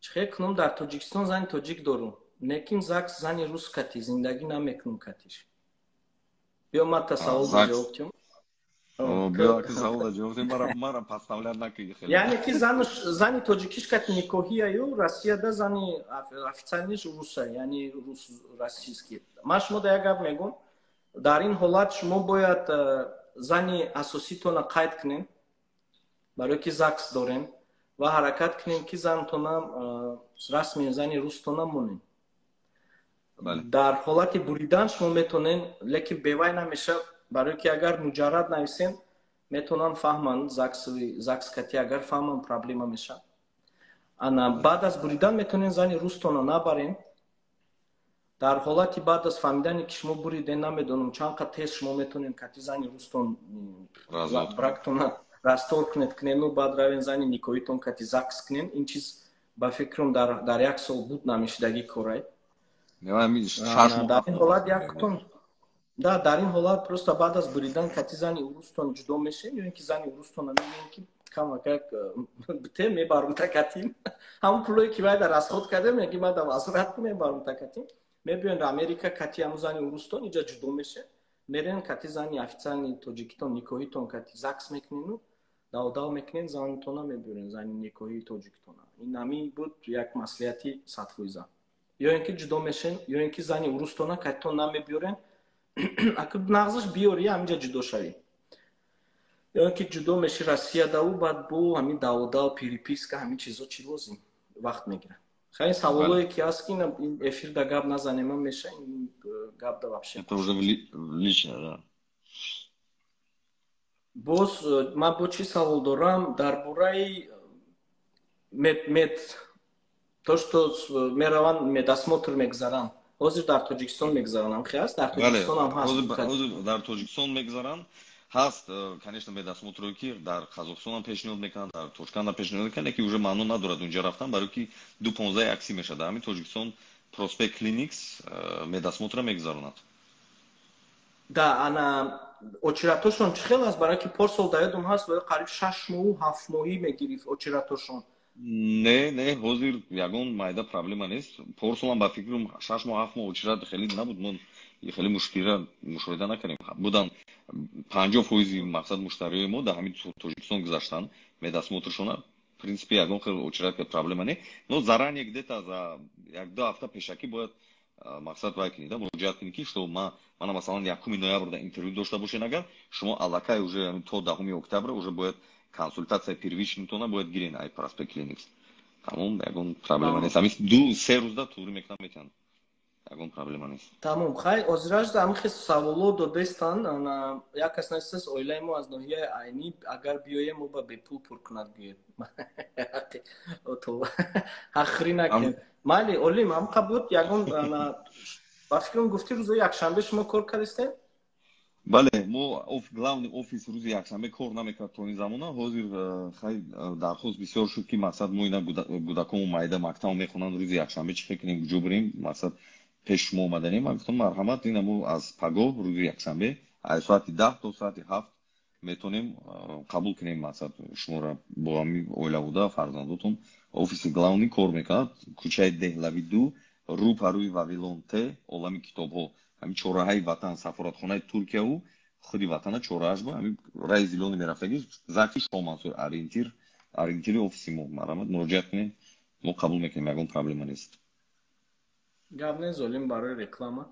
чӣ хел кунам? Дар Тоҷикистон зани тоҷик дорум, лекин ЗАГС зани рус кати зиндагӣ намекунам катиш. Биё, ман та савол ҷавоб тиём. Савола ҷавоб тиём, мара подставлять накунӣ. Яъне ки зани тоҷикиш кати никоҳияю Россияда зани официальныйш руса, яъне рус, российский. Ман шумо да як гап мегӯм: дар ин ҳолат шумо бояд зани асоситона қайд кунем, барое ки ЗАГС дорем, ва ҳаракат кунем, ки зантона расми зани рустона монем. Дар ҳолати буридан шумо метавонед, лекин бевай намешавад, барое ки агар муҷаррад нависем, метавонанд фаҳманд, ЗАГС кати агар фаҳманд, проблема мешавад. Ана баъд аз буридан метавонед зани рустона набарен. Дар ҳолати баъд аз фаҳмидане, ки шумо буриден, намедонам чанд қад тез шумо метавонед кати зани рустон брактона расторг кунед кунену баъд равен зани никоҳитон кати ЗАГС кунен. Ин чиз, ба фикрам, дар як сол буд намешидагӣ корай. Дар ин ҳолат яктон да, дар ин ҳолат просто баъд аз буридан кати зани урустон ҷудо мешем ё ин ки зани урустона мегӯем, ки камакак бите, мебарум такатим, ҳамон пулое ки вай дар расход кардем, меги ман да возврат кун, мебарум такатим. Мебиён Америка кати ҳамон зани урустон, иҷа ҷудо меше, мерен кати зани официальный тоҷикитон никоҳитон кати ЗАГС мекунену давдав мекунен, занатона мебиёрен, зани никоҳии тоҷикитона. Ин ҳамин буд як маслиҳати 100%. Ё ин ки ҷудо мешен, ё ин ки зани урустона катитон намебиёрен. Аку нағзаш биёри, ҳаминҷа ҷудо шавӣ, ё ин ки ҷудо меши Россиядаву баъд бо ҳамин даводав, переписка, ҳамин чизо чӣ лозим, вақт мегирад. Хеле саволое ки ҳаст, ки ин эфирда гап назанем меша, ин гап да вообще. Это уже лично, да. Боз ман бо чӣ савол дорам дар бораи мед, то что мераванд, медосмотр мегзаранд. Ҳозир дар Тоҷикистон мегузаронам, хе аст? Дар Тоҷикистон ҳам ҳаст. Ҳозир дар Тоҷикистон мегузаранд. Ҳаст, конечно, медосмотр ое ки дар Қазоқистон ҳам пешниҳод мекунанд, дар Тошканд ҳам пешниҳод мекунанд, лекин уже маъно надорад унҷа рафтан, барои ки 2:15 1:30 мешавад. Дар ҳамин Тоҷикистон Проспект Клиникс медосмотр а мегузаронад. Да, ана очередь ошон чӣ хел аст? Барои ки порсол дар ёдум ҳаст, қариб 6 моҳу 7 моҳӣ мегирифт очередь ошон. Не, ҳозир ягон майда проблема нест. Порсолам, ба фикрам, 6 моҳ, 7 моҳ очередь хеле набуд. Мо хеле мушкилра мушоҳида накардем. Будан 50%-и, мақсад, муштариёи мо дар ҳамин Тоҷикистон гузаштан медосмотр шона. В принципе, ягон хел очередь проблема не, но заранее, где-то за 1-2 ҳафта пешакӣ бояд, мақсад, вай кунед, муроҷиат кунед, ки что мана, масалан, 1 ноябр да интервю дошта бошед, агар шумо аллакай уже то 10 октябра уже бояд консультация первичный тона бояд гирен ай Проспект Клиникс. Тамом, ягон проблема нест. Ҳамин 2-3 рӯзда туғри мекунам, метиҳанд, ягон проблема нест. Тамом, хай, озираш ҳамин саволо додестан. Як кас нестаст: оилаи мо аз ноҳияи Айнӣ, агар биёем, мо ба бепул пур кунад, гӯед. Ҳахрӣ накунем. Майли, Олим, ҳамқа буд. Ягон, ба фикрам, гуфтӣ, рӯзои якшанбе шумо кор кардистем? Бале, мо главный офис рӯзи якшанбе кор намекард то ин замона. Ҳозир хай дархост бисёр шуд, ки, мақсад, мо ина кӯдакомо майда мактаб мехонанд, рӯзи якшанбе чӣ фикр кунем, куҷо бирем? Мақсад, пеш шумо омаданем. Ман гуфтам: марҳамат, ина мо аз пагоҳ рӯзи якшанбе аз соати 10 то соати 7 метавонем қабул кунем, мақсад, шуморо бо ҳами оилавуда, фарзандотон. Офиси главный кор мекунад, кӯчаи Деҳлави 2, рӯ па рӯи Вавилон Т, Олами китобҳо, ҳамин чорраҳаи Ватан, сафоратхонаи Туркияву худи Ватана чорраҳаш ба ҳамин раи зелёный мерафтагӣ, ЗАГСи Шоҳмансур, ориентири офиси мо. Марҳамат, муроҷиат кунем, мо қабул мекунем, ягон проблема нест. Гап нест, Олим, барои рекламат.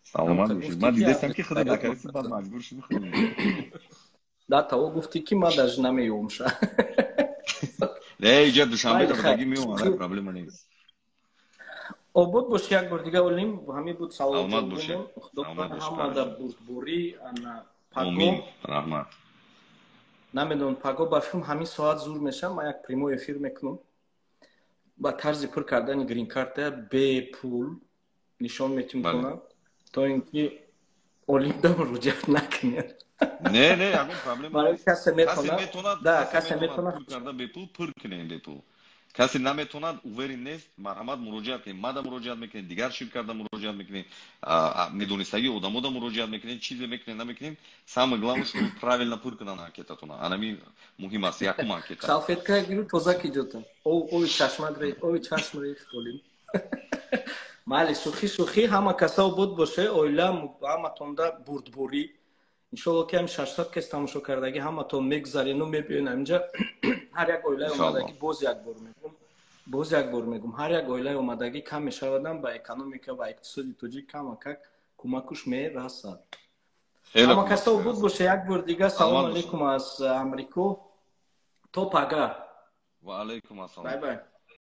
Саломат бошед. Ман дидастам, ки худат накардӣ, баъд маҷбур шудӣ худам. Да, таво гуфтӣ, ки ман даже намеёмша. Не, иҷа Душанбе дагӣ меомад, проблема нест. Обод бош як бор дига, Олим. Ҳамин буд. Саломат бошед. Ҳамада бурдборӣ. Ана паго, раҳмат. Намедонам, паго ба филм ҳамин соат зур мешавам, ман як прямой эфир мекунам, ба тарзи пур кардани гринкарта бепул нишон метим кунам, то ин ки Олимда муроҷиат накунед. Не, ягон проблема. Барои касе метавонад. Да, касе метавонад пур карда бепул, пур кунем бепул. Касе наметавонад, уверен нест, марҳамат, муроҷиат кунед. Мада муроҷиат мекунед, дигар ширкатда муроҷиат мекунед, медонистагии одамода муроҷиат мекунед, чизе мекунед, намекунед. Самое главное, что правильно пур кунанд анкетатона, анами муҳим аст, якум анкета. Салфетка гиру, тоза киҷота, оби чашмат, оби чашм рехт, Олим. Майли, шӯхӣ шӯхӣ. Ҳама каса обод боше, оила ҳаматонда бурдборӣ. Иншолло, ки ҳами 600 кас тамошо кардагӣ, ҳаматон мегузарену мебиён инҷа. Ҳар як оилаи омадагӣ, боз як бор мегум, боз як бор мегум, ҳар як оилаи омадагӣ кам мешавадам, ба экономика ва иқтисоди тоҷик камакак кӯмакуш мерасад. Ҳама каса обод боше. Як бор дига салом алейкум аз Амрико. То пага. Ва алейкум ассалом. Бай бай.